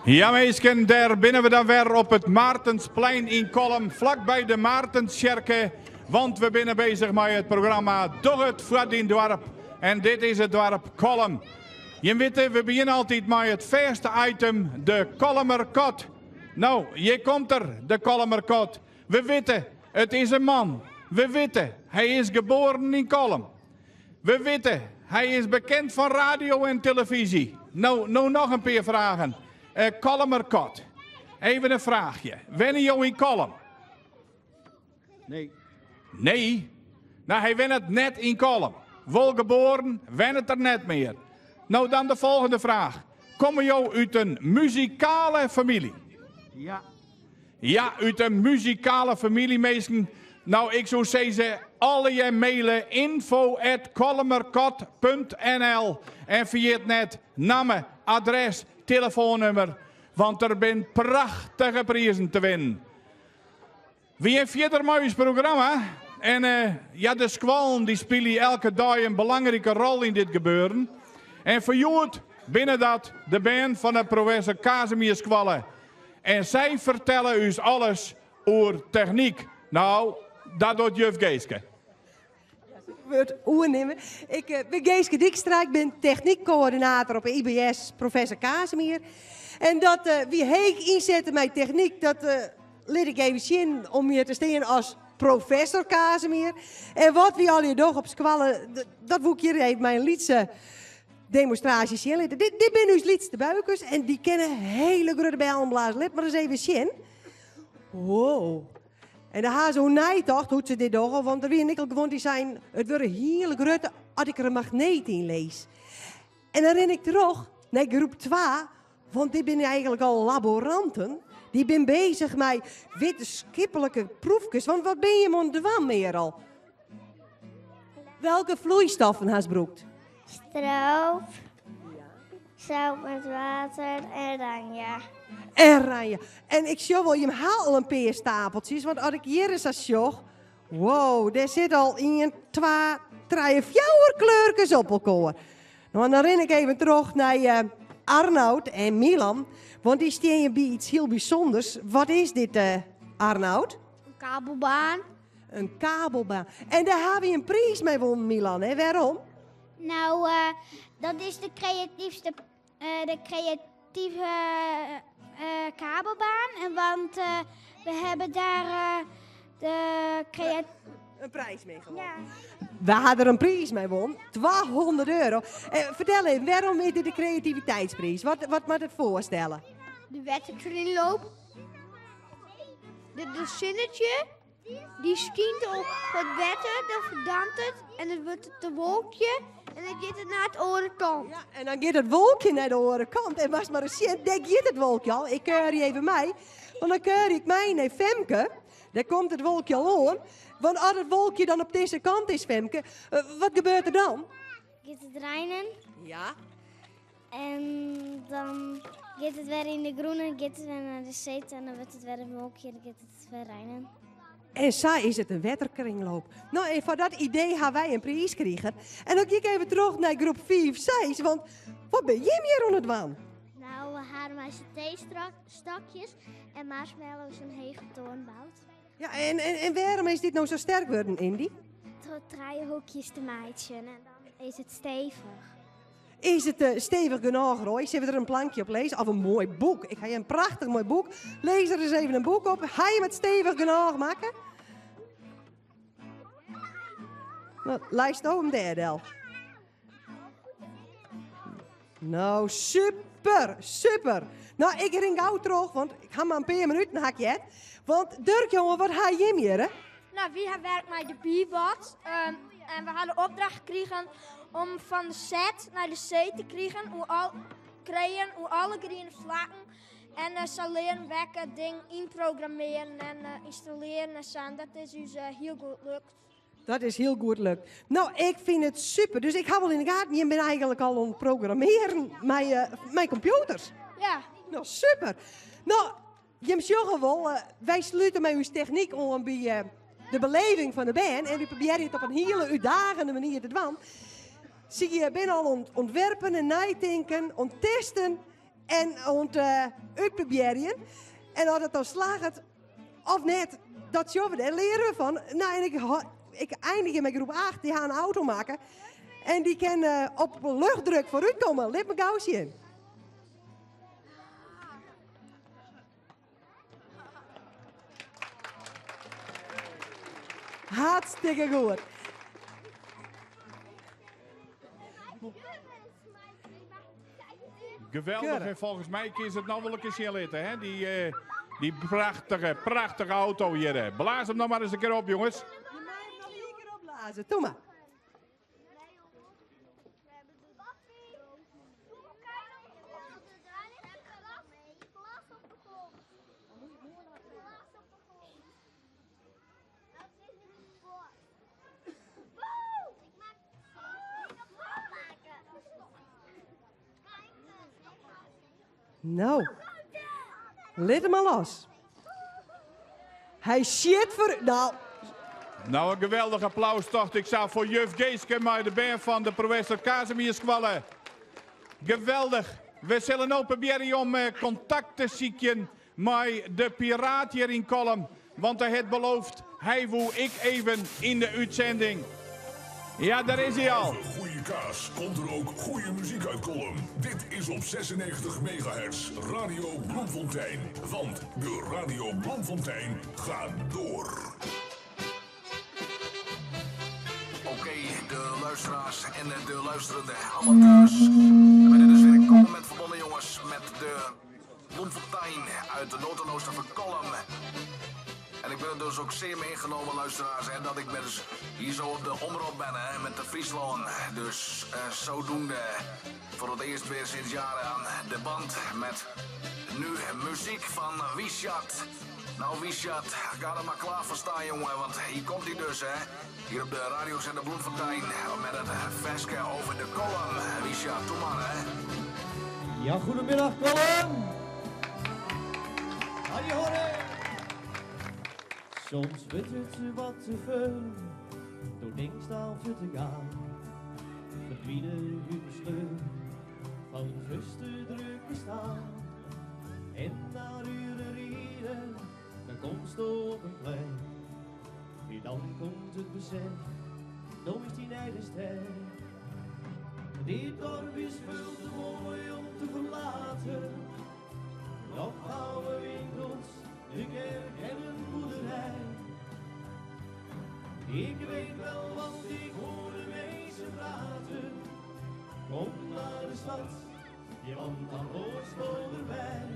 Ja minsken, dêr binne we dan wer op it Maartensplein yn Kollum, flakby de Maartenstsjerke. Want we binne bezich mei it programma Doch it foar dyn doarp. En dit is it doarp Kollum. Jim witte, we begjinne altyd mei it fêste item, de Kollumer Kat. No, hjir komt er, de Kollumer Kat. We witte, it is in man. We witte, hy is geboaren yn Kollum. We witte, hy is bekend fan radio en telefyzje. No, no noch in pear fragen. Uh, Kollumer Kat, even in fraachje. Wenne jo yn Kollum? Nee. Nee? No, hy wennet net yn Kollum. Wol geboaren, wennet er net mear. No, dan de folgjende fraach. Komme jo út in muzikale famylje? Ja. Ja, út in muzikale famylje, minsken. No, ik soe sizze, allegear maile info@kollumerkat.nl en ferjit net namme, adres, telefoannummer, want der bin prachtige prizen te winnen. Wy gean fierder mei ús programma en ja, de skoallen dy spylje elke dei in belangrike rol yn dit gebeuren. En foar hjoed binne dat de bern fan de Professor Casimirskoalle. En sy fertelle ús alles oer technyk. No, dat docht juf Geeske. Wurd oernimme. Ik eh, bin Geeske Dykstra, ik bin technykkoördinator op de IBS Professor Casimir. En dat uh, wy heech ynsette mei technyk, dat uh, lit ik even sjen om hjir te stean as professor Casimir. En wat wy allegear dogge op skoalle, dat woe ik hjir even mei in lytse demonstraasje sjen litte. Dit, dit binne ús lytste buikers en dy kinne hele grutte bellen blaze. Lit mar ris even sjen. Wow. En dêr ha se oer neitocht hoe't se dit dogge, want der wiene ek al guon dy seinen, it wurde hiele grutte as ik der in magneet yn lis. En dan rin ik troch nei groep 2, want dit binne eigenlik al laboranten. Dy binne bezich mei wittenskiplike proefkes, want wat binne jim oan it dwaan, Merel? Welke floeistoffen hast brûkt? Stroop, zout met water en ranja. En ranja. En ik sjoch wol, jim ha al in pear stapeltsjes, want as ik hjir ris sa sjoch, wow, dêr sit al ien, twa, trije, fjouwer kleurkes op elkoar. No, en dan rin ik even troch nei eh, Arnoud en Milan, want dy stean hjir by iets hiel bysûnders. Wat is dit, eh, Arnoud? Een kabelbaan. In kabelbaan. En dêr ha wy in priis mei wûn, Milan, hè? Wêrom? Nou, uh, dat is de creatiefste, uh, de creatieve uh, kabelbaan. En want we hebben daar de creatieve... In priis mei gewonnen. Ja. We ha der in priis mei wûn, 200 euro. Eh, fertel even, wêrom is dit de kreativiteitspriis? Wat, wat moat it foarstelle? De wetterkringloop. De, de sinnetje dy skynt op it wetter, dan ferdampt it en it wurdt it in wolkje en dan giet it nei it oare kant. Ja, en dan giet it wolkje nei de oare kant. En moatst mar ris sjen, dêr giet it wolkje al. Ik keurje even mei, want dan keurje ik mei nei Femke. Dêr komt it wolkje al oan. Want as it wolkje dan op dizze kant is, Femke, eh, wat gebeurt der dan? Giet it reinen. Ja. En dan giet it wer yn de grûn en giet it wer nei de see ta en dan wurdt it wer in wolkje en dan giet it wer reinen. En sa is it in wetterkringloop. No, en foar dat idee ha wy in priis krigen. En dan gean ik even troch nei groep 5, 6, want wat bin jim hjir oan it dwaan? Nou, we ha mei satéstokjes en marshmallows in hege toren boud. Ja, en, en, en wêrom is dit no sa sterk wurden, Indy? Troch trijehoekjes te meitsjen en dan is it stevich. Is it eh, stevich genôch, Roy? Sille we der in plankje op lizze? Of in moai boek? Ik ha in prachtich moai boek. Lizz der ris even in boek op. Ha jim it stevich genôch makke? No, leist him dêr del. No, super, super. No, ik rin gau troch, want ik ha mar in pear minuten ha ik hjir. Want Durk, jonge, wat ha jim hjir, hè? Nou, wy ha wurke mei de Bee-Bot. Um, en we ha de opdracht krigen om fan de Z nei de C te krigen, oer al, krijen oer alle griene flakken. En uh, sa learen welke ding ynprogrammearjen en uh, ynstallearjen en sa. En dat is ús uh, hiel goed lukt. Dat is hiel goed lukt. No, ik fyn it super. Dus ik ha wol yn de gaten, jim binne eigenlik al oan it programmearjen mei, uh, mei kompjûters. Ja. No, super. No, jim sjogge wol, uh, wy slute mei ús technyk oan by uh, de beleving fan de bern. En wy probearje it op in hiele útdagende manier te dwaan. Sy binne al oan it ûntwerpen en neitinken, oan it testen. En oan it útprobearjen. En as it dan slagget of net, dat sjogge we, dêr leare we fan. Nou, en ik, ik einigje mei groep 8, dy ha in auto makke. En dy kin op luchtdruk foarút komme. Lit my gau sjen. Hartstikke goed. Geweldig. En volgens mij is het nou wel een keer zien litten, hè? Die, die prachtige, prachtige auto hier. Hè. Blaas hem nog maar eens een keer op, jongens. Je mag hem nog één keer opblazen. Doe maar. Nou, lit him mar los. Hy sjit foar. Nou. Nou, in geweldich applaus tocht ik sa foar juf Geeske mei de bern fan de Professor Casimir-skoalle. Geweldich. We sille no probearje om eh, kontakt te sykjen mei de piraat hjir yn Kollum, want hy hat beloofd, hy woe ek even yn de útsending. Ja, dêr is hy al. Behalve goede kaas komt er ook goede muziek uit Kollum. Dit is op 96 megahertz Radio Bloemfontein. Want de Radio Bloemfontein gaat door. Oké, de luisteraars en de luisterende amateurs. We zijn dus weer een compliment verbonden, jongens, met de Bloemfontein uit de Noord- van Kollum. En ik ben er dus ook zeer mee ingenomen, luisteraars, hè, dat ik dus hier zo op de omroep ben, hè, met de Friesland. Dus zodoende voor het eerst weer sinds jaren aan de band met nu muziek van Wiesjat. Nou, Wiesjat, ga er maar klaar voor staan, jongen, want hier komt hij dus, hè. Hier op de radiozender Bloemfontein met het verske over de Kollum. Wiesjat, doe maar, hè. Ja, goedemiddag, Kollum. Hadi horen. Soms wordt het wat te veel, door dingen staan te gaan. Verdwijnen uit de sleur van het vaste druk bestaan. En na uren rijden, dan komt het op een plein. En dan komt het besef, dan is die eigen ster. Dit dorp is veel te mooi om te verlaten. Nog oude winkels, de kerk en een boerderij. Ik weet wel, want ik hoor de mensen praten. Kom naar de stad, je want dan hoort school erbij.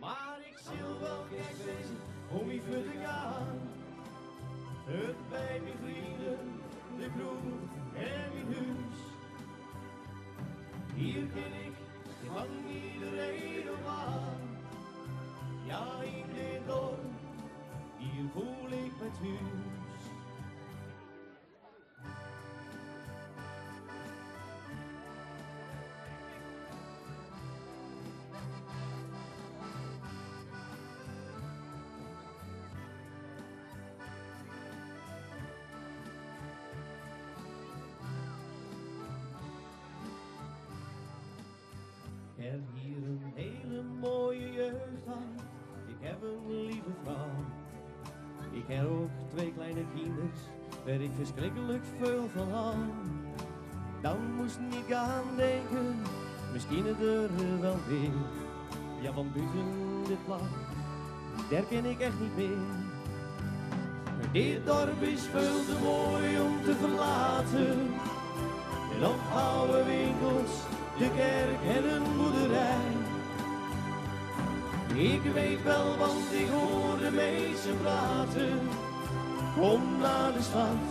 Maar ik zal wel gek wezen om hier voor te gaan. Het bij mijn vrienden, de kroeg en mijn huis. Hier ken ik van iedereen op aan. Ja, in dit dorp, hier voel ik me thuis. Ik heb hier een hele mooie jeugd gehad. Ik heb een lieve vrouw. Ik heb ook twee kleine kinders, waar ik verschrikkelijk veel van hou. Dan moest ik aan denken, misschien het er wel weer. Ja, van buiten dit plak, daar ken ik echt niet meer. Dit dorp is veel te mooi om te verlaten. En nog oude winkels, de kerk en een boerderij. Ik weet wel, want ik hoor de meesten praten. Kom naar de stad,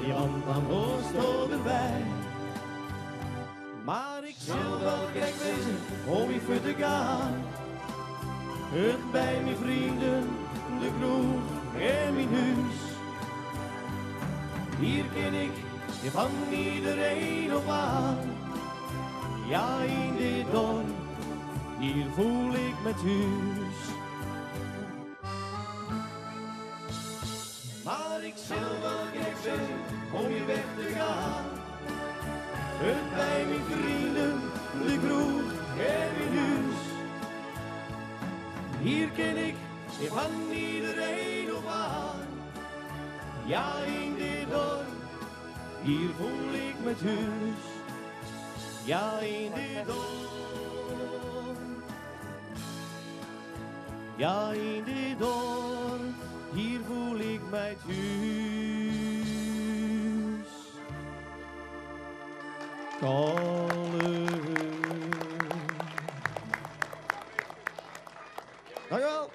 want dan hoort erbij. Maar ik zal wel gek wezen om hier voor te gaan. Het bij mijn vrienden, de kroeg en mijn huis. Hier ken ik van iedereen op aan. Ja, in dit dorp, hier voel ik me thuis. Maar ik zal wel gek zijn om je weg te gaan. Het bij mijn vrienden, de kroeg Hier kin ik van iedereen op aan. Ja, in dit dorp, hier voel ik me thuis. Ja, in dit dorp. Ja, in dit dorp, hier voel ik mij thuis. Kollum. Dankjewel.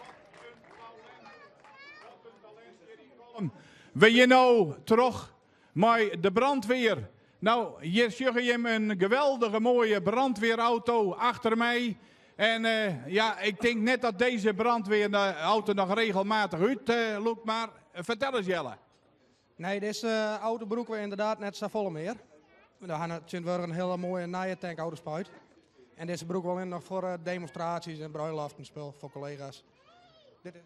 We gean no troch mei de brandweer. No, hjir sjogge jim in geweldige moaie brandweerauto achter my. En eh, ja, ik tink net dat dizze brandweerauto noch regelmatich útlûkt, mar fertel ris Jelle. Nee, dizze auto brûke we ynderdaad net safolle mear. We hawwe tsjintwurdich in hiele moaie nije tankautospuit. En dizze brûke we allinnich noch foar eh, demonstraasjes en bruiloften spul foar kollega's. Dit is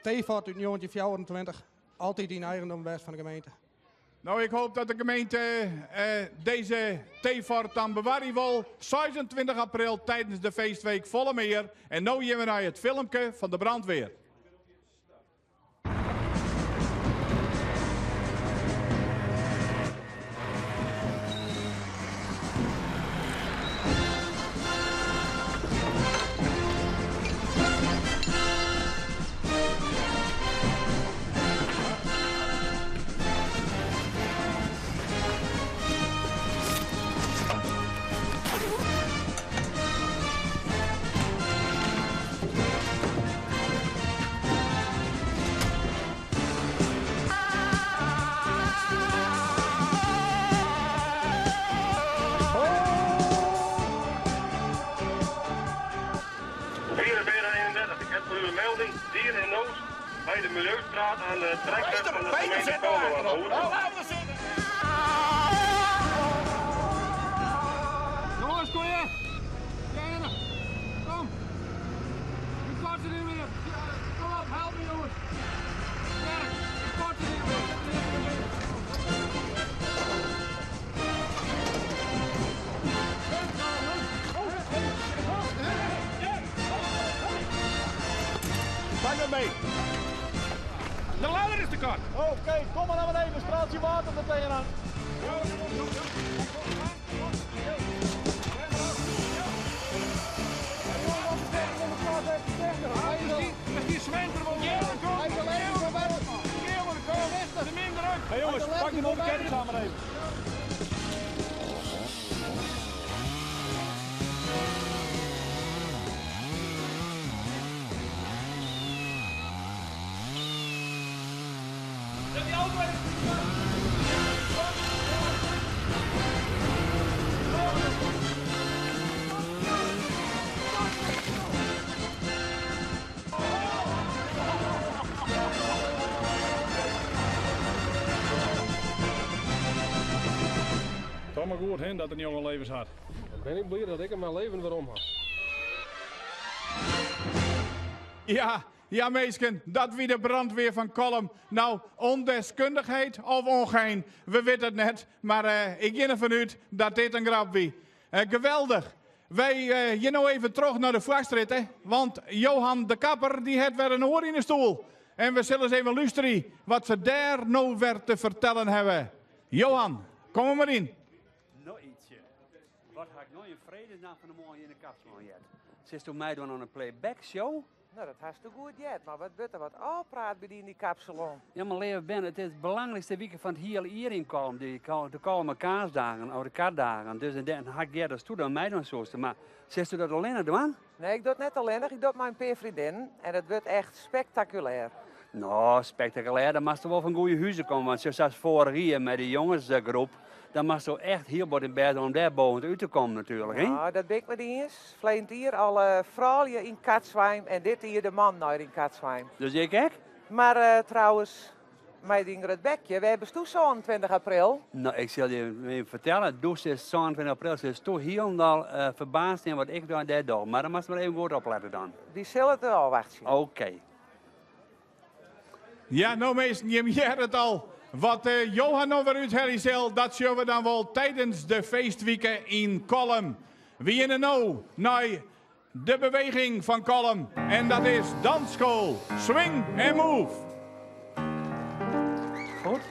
T-Ford út 1924, altyd yn eigendom west fan de gemeente. No, ik hoopje dat de gemeente eh, dizze T-Ford dan bewarje wol. 26 april tidens de feestweek folle mear. En no gean we nei it filmke fan de brandweer. Ik heb voor u een melding, dier in nood, bij de Milieustraat aan de trekweg van de gemeente Kolm. Jongens, kom je. Kom. Ik kan ze niet meer. Kom op, help me jongens. Sterk, ik kan ze niet meer. Pak hem mee. De ladder is te kort. Oké, kom maar naar beneden. Straaltje water er tegenaan. Hey jongens, pak die ketting samen even. Zet die auto even. Toch mar goed hin dat in jonge levens hat. Dan bin ik bliid dat ik myn leven werom ha. Ja, ja minsken, dat wie de brandweer fan Kollum. No, ûndeskundichheid of ûngein, we witte it net. Mar eh, ik gean derfan út dat dit in grap wie. Eh, geweldich. Wy eh, gean no even troch nei de Foarstrjitte, want Johan de Kapper dy hat wer in oar yn 'e stoel. En we sille ris even lústerje wat se dêr no wer te fertellen hawwe. Johan, kom der mar yn. No Ytsje, wat ha ik no yn fredesnaam fan 'e moarn hjir yn de kapsalon heard? Silsto meidwaan oan in playback show? No, dat hasto goed heard, mar wat wurdt der wat ôfpraat by dy yn dy kapsalon? Ja, mar leave bern, it is it belangrykste wike fan it hiele jier yn Kollum, de Kollumer Kaasdagen, of de Kardagen. Dus en dêr ha ik heard datsto dan meidwaan soest. Mar silsto dat allinnich dwaan? Nee, ik doch it net allinnich, ik doch it mei in pear freondinnen en it wurdt echt spektakulêr. No, spektakulêr, dan moatsto wol fan goede huzen komme, want sa as foarich jier mei de jongesgroep, dan moatsto echt hiel bot dyn bêst dwaan om dêr boven út te kommen natuerlik, hè? No, dat bin ik mei dy iens. Ferleden jier alle froulju yn Katswein en dit jier de mannen nei yn Katswein. Dus ik ek? Mar eh, trouwens, mei dyn grut bekje, wêr bisto 27 april? No, ik sil dy even fertelle, do silst 27 april silsto hielendal uh, ferbaasd stean wat ik dan dêr doch. Mar dan moatst mar even goed oplette dan. Wy sille it ôfwachtsje. Oké. Ja, no minsken, jim hearre it al. Wat eh, Johan no wer úthelje sil, dat sjogge we dan wol tidens de feestwike yn Kollum. We geane no nei. De beweging fan Kollum en dat is dansschool Swing and Move. Goed.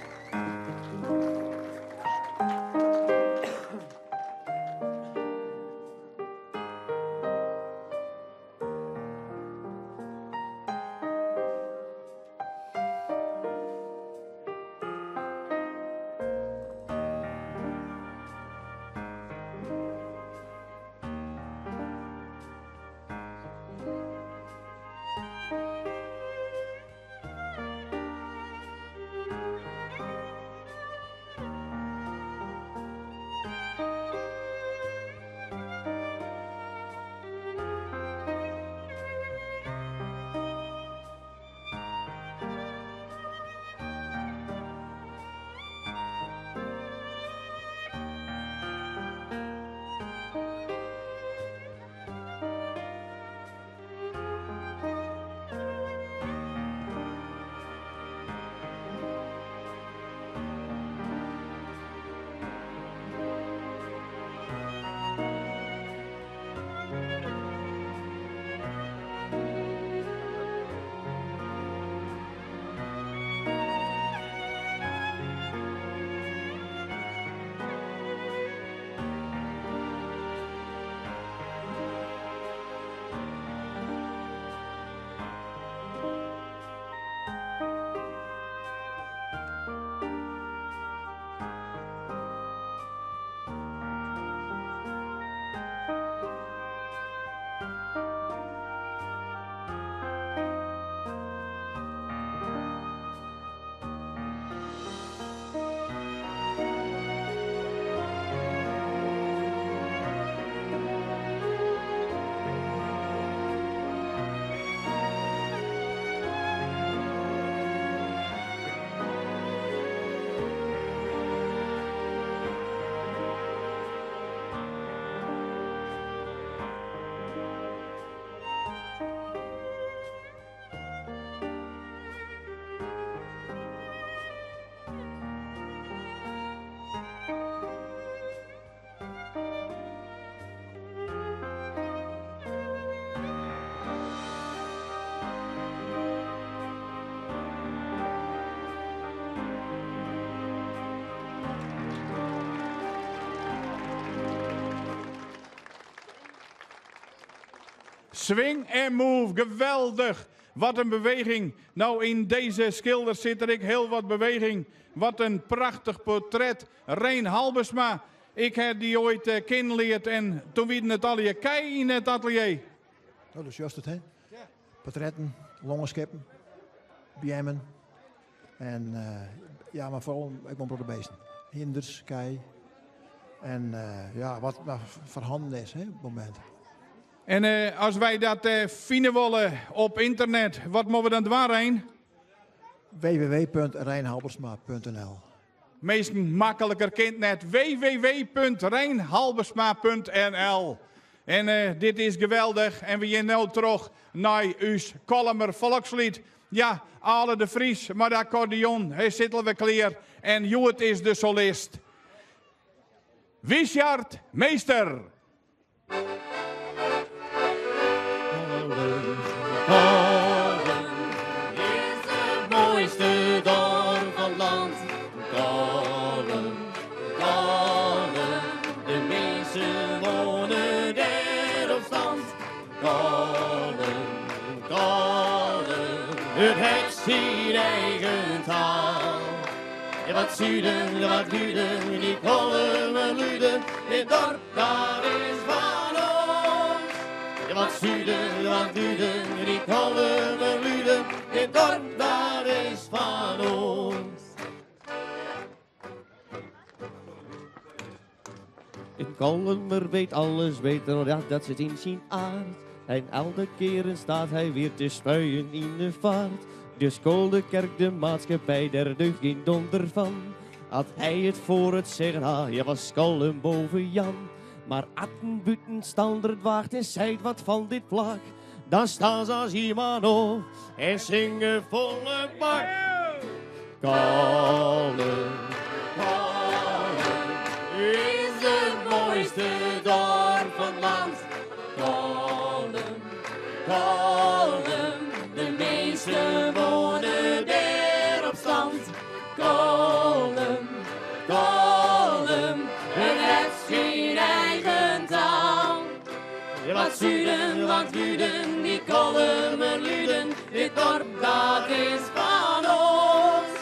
Swing and move, geweldich. Wat in beweging. Nou, yn dizze skilder sit der ek hiel wat beweging. Wat in prachtich portret. Rein Halbesma. Ik ha dy oait kennen leard en doe wienen it allegear kij yn it atelier. No, dus sjochst it, hè? Portretten, lânskippen, beammen. En ja, mar foaral ek wol in protte bisten. Hynders, kij. En ja, wat mar foar hannen is, hè, op it momint. En as wy dat fine wolle op ynternet, wat moatte we dan dwaan, Rein? www.reinhalbersma.nl Minsken, makliker kin it net. www.reinhalbersma.nl En dit is geweldich en we gean no troch nei ús Kollumer folksliet. Ja, Ale de Vries mei de akkordeon, hy sit alwer klear en hjoed is de solist Wichard Meester. Kollum is it moaiste doarp fan it lân. Kollum, Kollum, de minsken woane dêr op stand. Kollum, Kollum, it hat syn eigen taal. En wat suden, wat luden, dy Kollumer luden, dit dorp dat is fan ons. En wat suden, wat luden, dy Kollumer luden, dit dorp dat is fan ons. De Kollumer weet alles beter, ja, dat sit yn syn aard. En alle kearen staat hy wer te spuien yn de faart. De skoal, de kerk, de maatskippij, dêr deucht gjin donder fan. As hy it foar it sizzen hat, ja was Kollum boven Jan. Mar as in bûtenstanner it waacht en seit wat fan dit plak, dan stean se as ien man op en singe folle bak. Kollum, Kollum is it moaiste doarp fan it lân. Kollum. Kollum, de measten woane dêr op stand. Kollum, Kollum, it hat syn eigen taal. Wat suden, wat wuden, dy Kollumer luden, dit dorp dat is fan ons.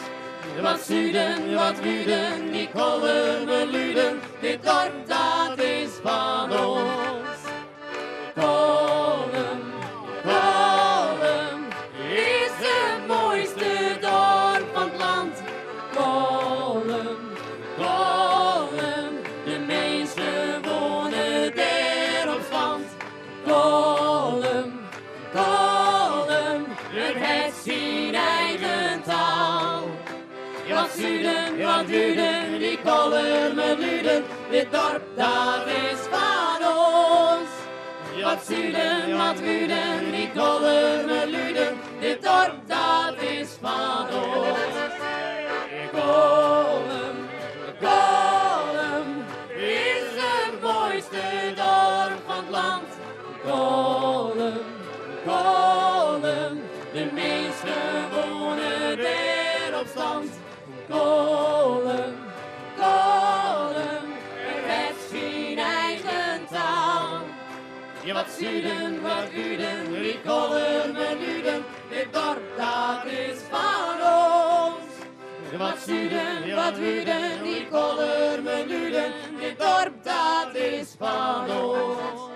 Wat suden, wat wuden, dy Kollumer luden, dit dorp dat is fan ons. Kollum, Kollum is it moaiste dorp fan it land. Kollum, Kollum, de minsken woane dêr op stand. Kollum, Kollum, it hat syn eigen taal. Wat suden, wat wuden, dy Kollumer luden, dit dorp dat is fan ons. Wat suden, wat wuden, dy Kollumer luden, dit dorp dat is fan ons. Kollum, Kollum is it moaiste dorp fan it land. Kollum, Kollum, de minsken woane dêr op stand. Kollum, Kollum, it hat syn eigen taal. Ja, wat suden, wat wuden, dy Kollumer luden, dit dorp dat is fan ons. Wat suden, wat wuden, dy Kollumer luden, dit dorp dat is fan ons.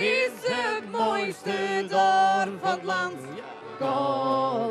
Is it moaiste dorp fan it land. Kollum,